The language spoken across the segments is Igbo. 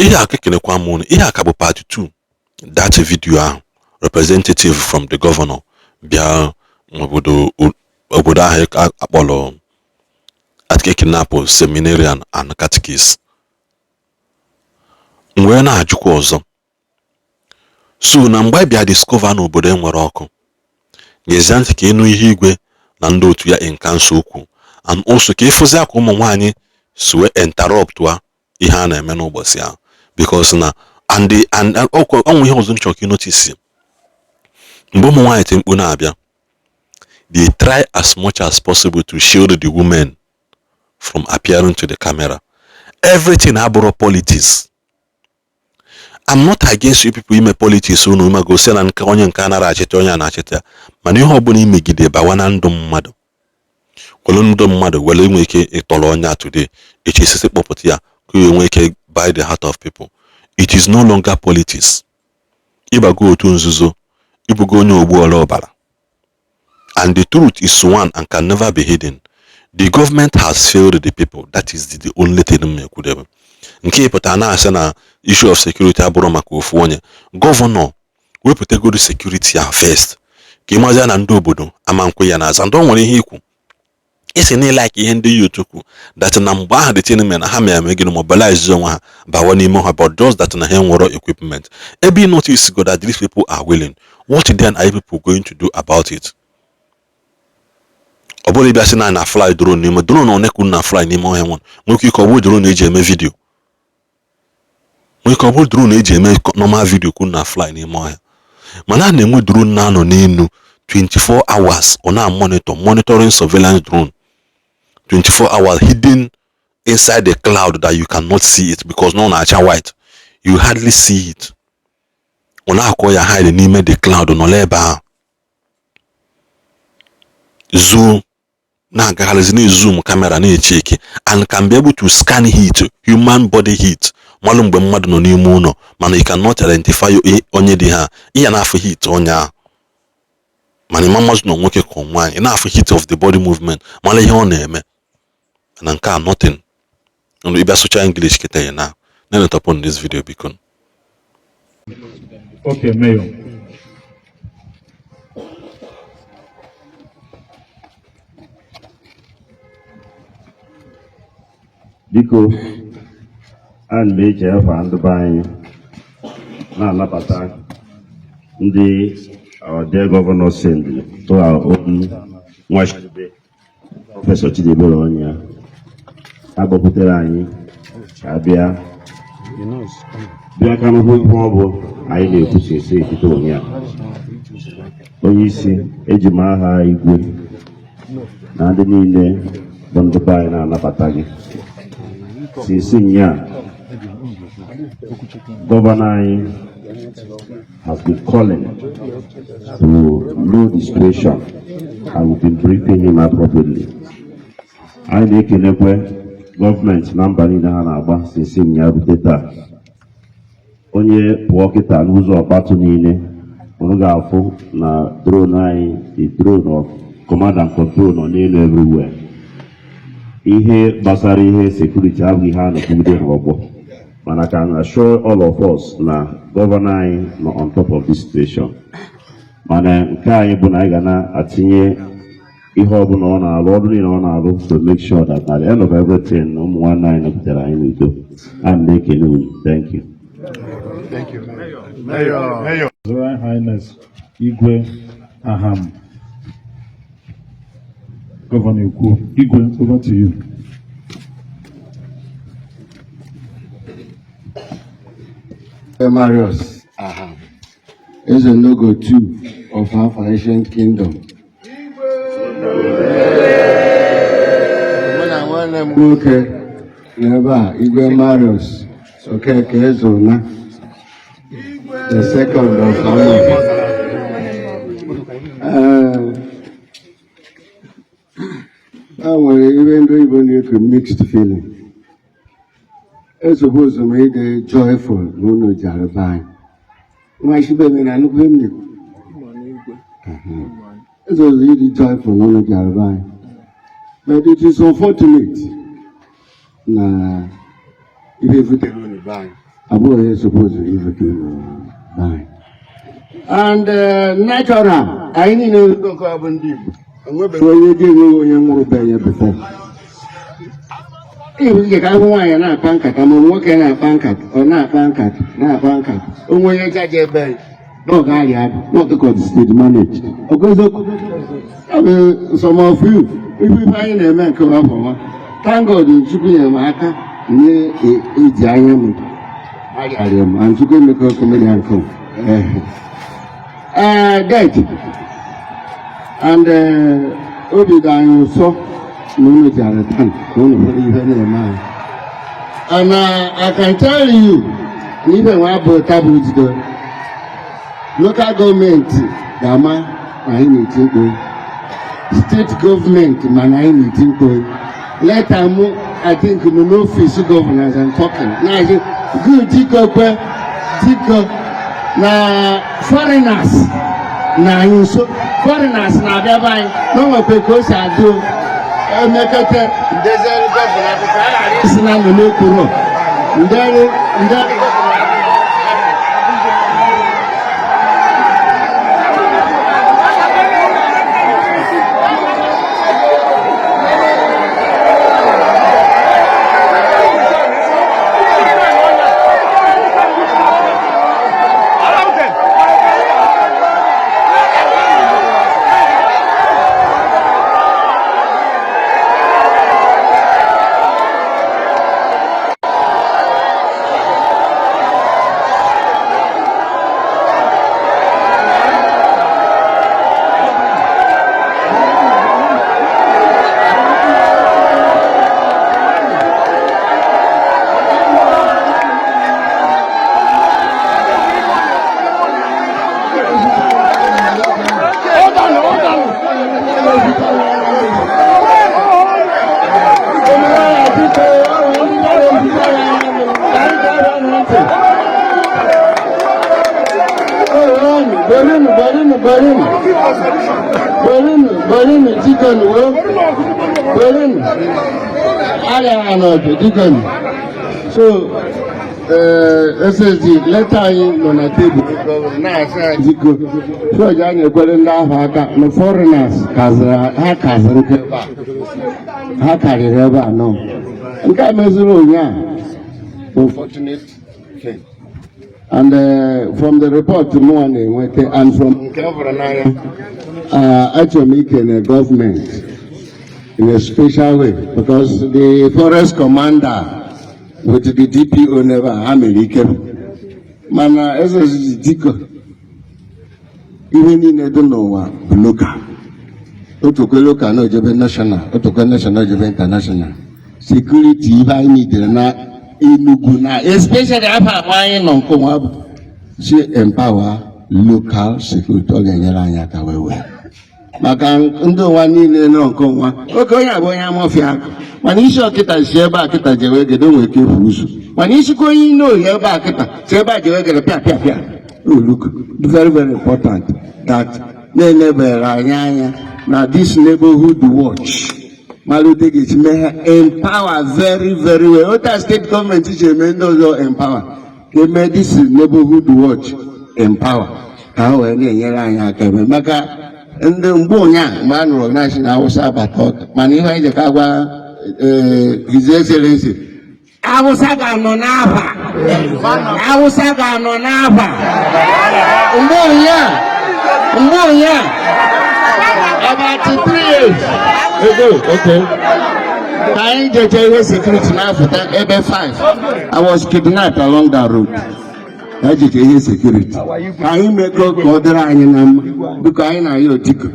Ihe a kekenekwa m unu. Ihe a ka bụ part 2 that video ahụ representative from the governor bịa obodo obodo ahụ akpọrọ kidnap seminarian and catechist. M wee na-ajụkwa ọzọ, so na mgbe a bịa discover na obodo enwere ọkụ, gezie ntị ka ịnụ ihe igwe na ndị otu ya in council kwu, and also ka ịfụzi ka ụmụ nwaanyị si wee interrupt wa ihe a na-eme n'ụbọchị ahụ, because na and the and ọnwụ ihe ọzọ nchọ ka notice, mgbe ụmụ nwaanyị ti mkpu na-abịa, they try as much as possible to shield the women from appearing to the camera. Everything abụrụ politics. I'm not against you people ime politics unu imago si na nke onye nke anara achịta onye a na-achịta ya, mana ihe ọbụla imegide bawa na ndụ mmadụ, were ndụ mmadụ were nwee ike ịtọrọ onye a today, echi sisi kpọpụta ya ka o nwee ike buy the heart of people. It is no longer politics. Ịbago otu nzuzo, ịbụgo onye ogbu ọla ọbara, and the truth is one and can never be hidden. The government has failed the people. That is the only thing m ekwudebe. Nke ịpụta na-asị na issue of security abụrụ maka ofu onye governor, wepụtagoro security ahụ first ka ịmazia na ndị obodo ama nkwe ya na-aza ndị o nwere ihe ikwu isi na like ihe ndị youth kwu that na mgbe ahụ the thing mere na ha mere eme gịnị, mobilize onwe ha bawa n'ime ha, but just that na ha nwere equipment ebe ị notice go that these people are willing. What then are you people going to do about it? Ọ bụrụ ịbịa sị na na fly drone n'ime drone one ka unu na fly n'ime ọhịa, nwa nwere ike ọ bụrụ drone eji eme video, nwere ike ọ bụrụ drone eji eme normal video ka unu na fly n'ime ọhịa, mana a na-enwe drone na-anọ n'elu 24 hours, ọ na-monitor, monitoring surveillance drone 24 hours, hidden inside the cloud that you cannot see it because no na-acha white, you hardly see it. Ọ na-akọ ya hide n'ime the cloud, nọrọ ebe ahụ zoo na-agagharịzi, na-ezoom camera, na-echeki and can be able to scan heat, human body heat, malụ mgbe mmadụ nọ n'ime ụlọ, mana you cannot identify onye dị ha ihe na-afụ heat onye ahụ, mana ịma mmasị na nwoke ka nwaanyị na-afụ heat of the body movement, mara ihe ọ na-eme na nke a nothing. Ịbịa sụcha English kịta ya na na-enetọpụ this video, biko. Okay, Mayor. Biko, ana m eji afa ndị be anyị na-anabata ndị our dear governor send to our own Nwachukwu, Professor Chidiebere Onyia, akpọpụtere anyị ka bịa bịa ka hụ ihe ọ bụ anyị na-ekwusi esi etiti ụnyaahụ. Onye isi, eji m aha igwe na ndị niile bụ ndị be anyị na-anabata gị. Since nya governor anyị has been calling to know the situation and we've been briefing him appropriately. Anyị na-ekenekwe gọọmenti na mba niile ha na-agba since nya rute taa. Onye pụọ kịta n'ụzọ ọkpatụ niile, unu ga-afụ na drone anyị, the drone of command and control, nọ n'elu everywhere. Ihe gbasara ihe security abụghị ihe a na-ekwugide n'ọgbọ, mana can assure all of us na governor anyị nọ on top of this situation. Mana nke anyị bụ na anyị ga na-atinye ihe ọbụla ọ na-arụ, ọrụ niile ọ na-arụ, to make sure that at the end of everything na ụmụ nwanne anyị nọpụtara anyị n'udo. Ana m ekele unu. Thank you. Thank you, Mayor. Mayor. Mayor. His Royal Highness Igwe Aham. Governor Ikwu. Igwe, over to you. Marius Aham, Eze Nogo II of Alpha Ancient Kingdom. Mụ na nwanne m nwoke nọ ebe a, Igwe Marius Okeke Ezona, the second of Amadi. Ee, e nwere ihe ndị oyibo na-ekwu mixed feeling. Suppose m ịdị joyful na unu jara be anyị. Nwa shibe na nnukwu ihe m na-ekwu. Suppose ịdị joyful na unu jara be anyị. But it is unfortunate na ihe butere unu be anyị Abụghị onye suppose ife ka anyị. And natural, anyị niile nke ọ bụ ndị Igbo. Enwebeghị onye ga-enweghị onye nwụrụ be ya before. Ịhụ ike ka ahụ nwaanyị na-akpa nkata ma nwoke na-akpa nkata, ọ na-akpa nkata, na-akpa nkata. Onwe onye jaje ebe na ọ ga-arịa abụ, na ọdịka ọ dị stage managed. Ọ eziokwu? Ọ bụ some of you, ife ife anyị na-eme nke ọfọma. Thank God, Chukwu nyere m aka nye eji anya m arịa m, and Chukwu emeka comedian nke ee death and obi dị anyị ụsọ na unu jara taa ka unu fụrụ ihe na-eme anyị. And I can tell you na ife nwa bụ tabu jido local government ga-ama na anyị na-eti mkpu, state government ma na anyị na-eti mkpu. Leta mụ, I think, nọ n'office governor as I'm talking na-asị good diko kwe diko na foreigners na anyị nso, foreigners na-abịa be anyị na o nwekwa ka o si adị o. Emekete ndezere governor akwụkwọ a ghara isi na nọ n'okpuru ndere ndere. Berinu, berinu, berinu. Berinu, berinu, dikonu, wo. Berinu. Arịa n'ọdụ, dikonu. So, SSG, leta anyị nọ na tebụl na-asị anyị diko. Soja anyị ekwere ndị ahụ aka na foreigners kaziri ha kaziri nke ebe a. Ha karịrị ebe a nọ. Nke a meziri ụnyaahụ. Unfortunate thing. And from the report mụnwa na-enweta and from nke ọ bụrụ n'anya, achọrọ m ikene gọọmenti in a special way because the forest commander with the DPO n'ebe a ha mere ike, mana SSG diko ihe niile dị n'ụwa bụ local, otukwe local na ojebe national, otukwe national ojebe international. Security ibe anyị nidere na Enugu na especially afọ abụọ anyị nọ nke nwa bụ si empower local security, ọ ga-enyere anyị aka wee wee maka ndị ụwa niile nọ nke nwa oke onye abụ onye amọfịa akụ, mana isi ọkịta si ebe a kịta jewe gede nwere ike efu ụzọ, mana isikwa onye ine ohi ebe a kịta si ebe a jewe gede pịa pịa pịa. Oh, look, very very important that na-enebere anyị anya na this neighborhood watch malute ga-esi mee ha empower very very well. Otu state government ji eme ndị ọzọ empower, ka eme this neighborhood watch empower ka ha wee na-enyere anyị aka eme maka ndị mgbe ụnyaahụ mgbe a nụrụ na na Awụsa abata ọka, mana ihe anyị ji ka gwa His Excellency, Awụsa ga-anọ n'afa, Awụsa ga-anọ n'afa mgbe ụnyaahụ, mgbe ụnyaahụ, about 3 years ago, okay, ka anyị jeche ihe security na-apụta ebe 5, I was kidnapped along that road. Ka jeche ihe security ka anyị mekọ ka ọ dịrị anyị na mma. Biko, anyị na-ayọ otiko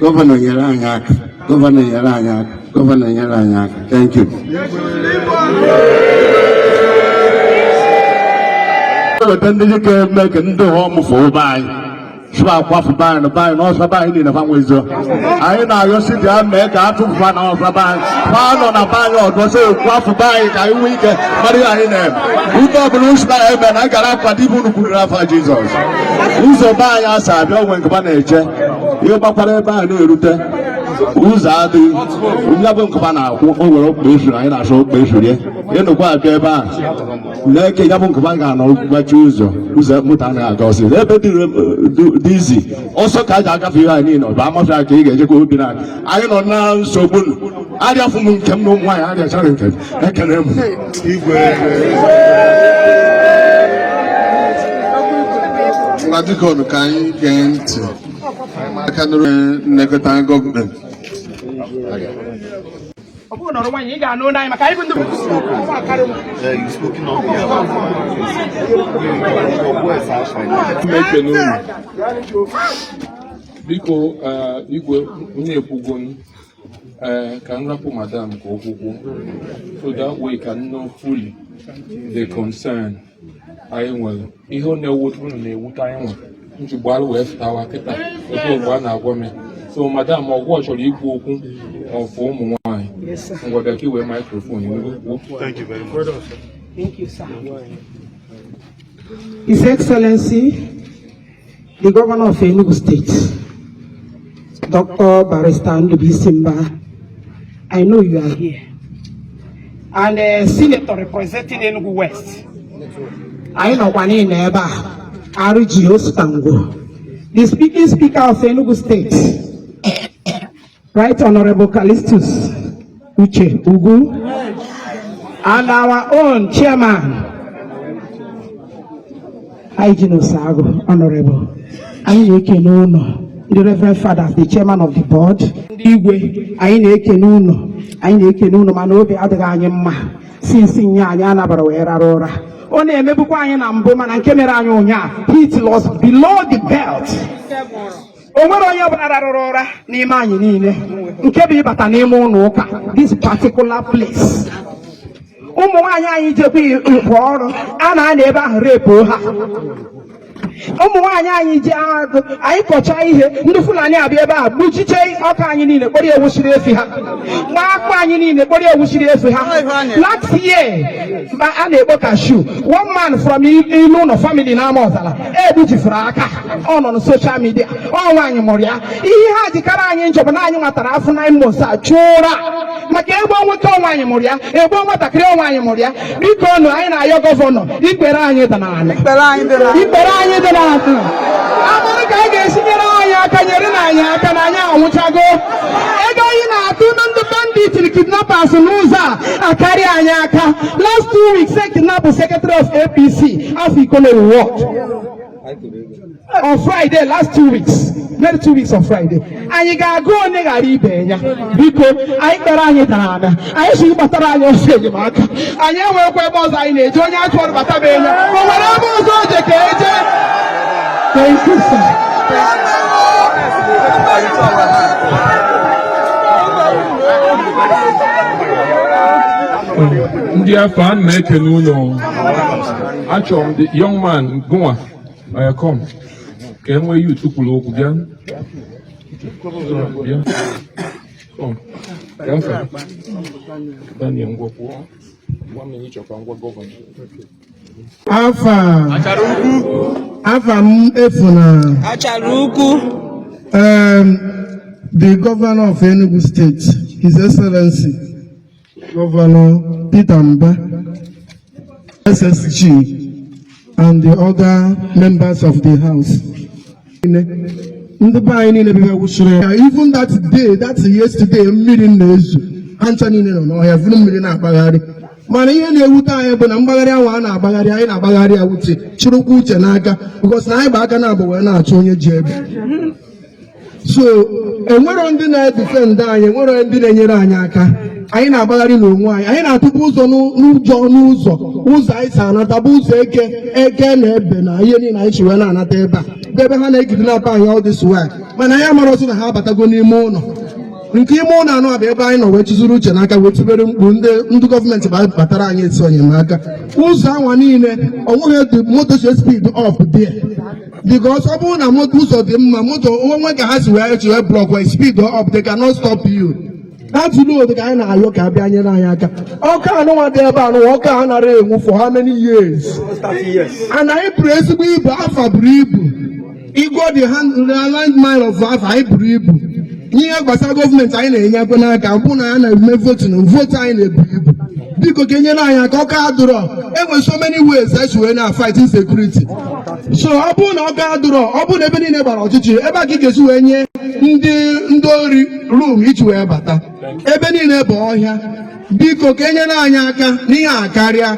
governor nyere anyị aka, governor nyere anyị aka, governor nyere anyị aka. Thank you. Weta ndị dike eme ka ndị ụwa ọmụfụ be anyị sụba akwafu be anyị na be anyị n'ọsọ be anyị niile fa nwezo. Anyị na-ayọsi bịa mee ka atụfu fa n'ọsọ be anyị, fa nọ na be anyị ọdọ sị kwafu be anyị ka anyị nwee ike mara ihe anyị na-eme. Ụzọ ọbụla ụzọ na eme na anyị gara akwado ibe unu kwuru n'afa Jizọs. Ụzọ be anyị asa abịa onwe nke ba na-eche ihe gbakwara ebe ahụ na-erute. Ụzọ adịghị. Onye bụ nkụba na-akwụ o nwere okpu esuru anyị na-achọ okpu esuru ya ịnụkwa abịa ebe a na-eke ya bụ nkụba ga-anọ gbachi ụzọ ụzọ moto anaghị aga ọsọ ebe dị izi ọsọ ka a ji agafe ihe anyị niile ọ bụ amafịa ka ị ga-ejekwa obi na anyị nọ na nsogbu. Arịafụ m nke m na ụmụ nwaanyị arịachara nke m. Ekele m. Igwe ngwa, biko ka anyị gee ntị aka nụrụ nlekọta gọọmenti. Ọ bụrụ na ọrụ nwaanyị ị ga-anụ n'anyị maka anyị bụ ndị You spoken on behalf of words are fine. Ekene unu, biko. Igwe onye ekwugo m, ka m rapụ madam ka o kwukwu, so that we can know fully the concern anyị nwere. Ihe ọ na-ewute unu na-ewute anyị nwe njigbalụ wee fụtawa kịta otu mgbe a na-agwa m. So madam, ọgwụ ọ chọrọ ikwu okwu ọfụ ụmụ nwaanyị. Ngwa, bịa ka i wee microphone kwuo. Thank you very much. Thank you, sir. His Excellency, the Governor of Enugu State, Dr. Barrister Ndubuisi Mbah, I know you are here. And Senator representing Enugu West, anyị nọkwa niile ebe a, RG Osutangwo, the speaking speaker of Enugu State, Right Honorable Callistus Uche Ugu, and our own chairman, Hyginus Osago, Honorable. Anyị na-ekene unu, ndị Reverend Fathers, the chairman of the board, ndị igwe, anyị na-ekene unu, anyị na-ekene unu, mana obi adịghị anyị mma. Since nya anyị anabara wee rara ụra. Ọ na-emebukwa anyị na mbụ, mana nke mere anyị ụnyaa hit us below the belt. O nwere onye ọbụla rarụrụ ụra n'ime anyị niile nke bụ ịbata n'ime ụlọ ụka, this particular place. Ụmụ nwaanyị anyị jekwa ịpụ ọrụ a na-anọ ebe ahụ repuo ha. Ụmụ nwaanyị anyị ji agụ anyị kọchaa ihe, ndị Fulani abịa ebe a gbuchiche ọka anyị niile, kpọrọ ewuchiri efi ha, gbaa akpụ anyị niile, kpọrọ ewuchiri efi ha. Last year a na-ekpo cashew, one man from ilu ụlọ family na ama ọzara egbujifere aka. Ọ nọ na social media. Ọ nwaanyị mụrụ ya. Ihe ha jikara anyị njọ bụ na anyị nwatara afọ 9 months a chụọ ụra maka egbo nwoke. Nwaanyị mụrụ ya, egbo nwatakịrị. Nwaanyị mụrụ ya. Biko nụ, anyị na-ayọ governor, ikpere anyị dị n'ala, ikpere anyị dị n'ala. Amara ka a ga-esi nyere anyị aka, nyere na anyị aka na anyị anwụchago. Ego anyị na-atụ na ndị bandit, kidnappers n'ụzọ a akarị anyị aka. Last 2 weeks e kidnap secretary of APC Afọ Ikono ward on Friday last 2 weeks, nearly 2 weeks on Friday. Anyị ga-agụ onye ghara ibe ya. Biko, anyị kpere anyị dara ada, anyị si gbatara anyị ọsọ enyemaka. Anyị enwekwa ebe ọzọ anyị na-eje. Onye achọrọ bata be ya, o nwere ebe ọzọ o je ka eje. Thank you, sir. Ndị afọ a na-ekene unu. Achọrọ m the young man gụnwa, come ka e nwee youth kwuru okwu. Bịa, bịa, come. Gafe Daniel, ngwa kwuo. Gwa m ihe ị chọrọ ka ngwa governor. Afa afa m efuna. Achara ukwu. The governor of Enugu State, His Excellency Governor Peter Mba, SSG, and the other members of the house. Ndị be anyị niile bịa wụsịrị ya. Even that day, that yesterday, mmiri na-ezo, ha ncha niile nọ n'ọhịa vuru mmiri na-agbagharị. Mana ihe na-ewute anyị bụ na mgbagharị ahụ a na-agbagharị, anyị na-agbagharị ya uche chịrụkwa uche n'aka, because na anyị gba aka na-abụ wee na-achọ onye ji egbe. So enwero ndị na-edefend anyị, enwero ndị na-enyere anyị aka. Anyị na-agbagharị n'onwe anyị. Anyị na-atụpụ ụzọ n'ụjọ n'ụzọ ụzọ anyị si anata bụ ụzọ eke eke na ebe na ihe niile anyị si wee na-anata ebe a bụ ebe ha na-ekidnap anyị all this while. Mana anyị amara ọsọ na ha abatago n'ime ụlọ nke ime ụlọ anọ bụ ebe anyị nọ wee chụzuru uche n'aka wee tụbere mkpu ndị gọọmenti batara anyị esi enyemaka. Ụzọ anwa niile onweghị moto si speed up there, because ọ bụrụ na moto ụzọ dị mma, moto onwe ka ha si wee chi wee block wee speed up, they cannot stop you. That road ka anyị na-ayọ ka abịa nyere anyị aka. Ọkụ anụnwa dị ebe anụnwa, ọkụ a nara enwu for how many years? And anyị buru ezigbo ibu. Afa buru ibu. Igwe the hand landmine of afa anyị buru ibu. N'ihe gbasara gọọmenti, anyị na-enye aka n'aka bụ na ya na-eme vote na vote anyị na-ebu ibu. Biko, ka enyere anyị aka. Ọkụ adụrọ. Enwere so many ways esi wee na fight insecurity. So ọ bụrụ na ọkụ adụrọ, ọ bụrụ na ebe niile gbara ọchịchị, ebe a ka ị ga-esi wee nye ndị ori room iji wee bata. Ebe niile bụ ọhịa. Biko, ka enyere anyị aka n'ihe a karịa.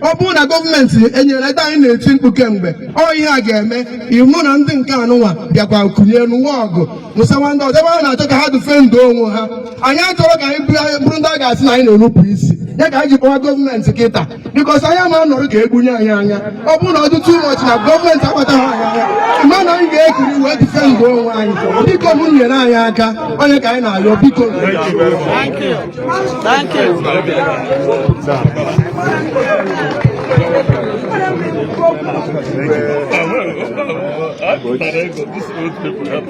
Ọ bụrụ na gọọmenti enyere ebe anyị na-eti mkpu kemgbe, ọ ihe a ga-eme ịmụ na ndị nke anụnwa bịakwa kụnye n'ụwa ọgụ nụsawa ndị ọzọ ebe a na-achọ ka ha dufe ndụ onwe ha. Anyị achọrọ ka anyị bụrụ ndị a ga-asị na anyị na-enupụ isi ya ka anyị ji kpọwa gọọmenti kịta, because anyị ama nọrọ ka egbunye anyị anya. Ọ bụrụ na ọ dị too much na gọọmenti agbataghị anyị anya, ma na anyị ga-ekiri wee dufe ndụ onwe anyị. Biko, m nyere anyị aka, onye ka anyị na-ayọ, biko. Thank you. Thank you. This old people have.